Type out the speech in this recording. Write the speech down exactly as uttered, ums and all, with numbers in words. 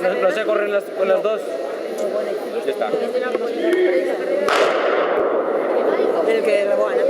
No, no se corren las, con las dos. Ya está. El que la buena.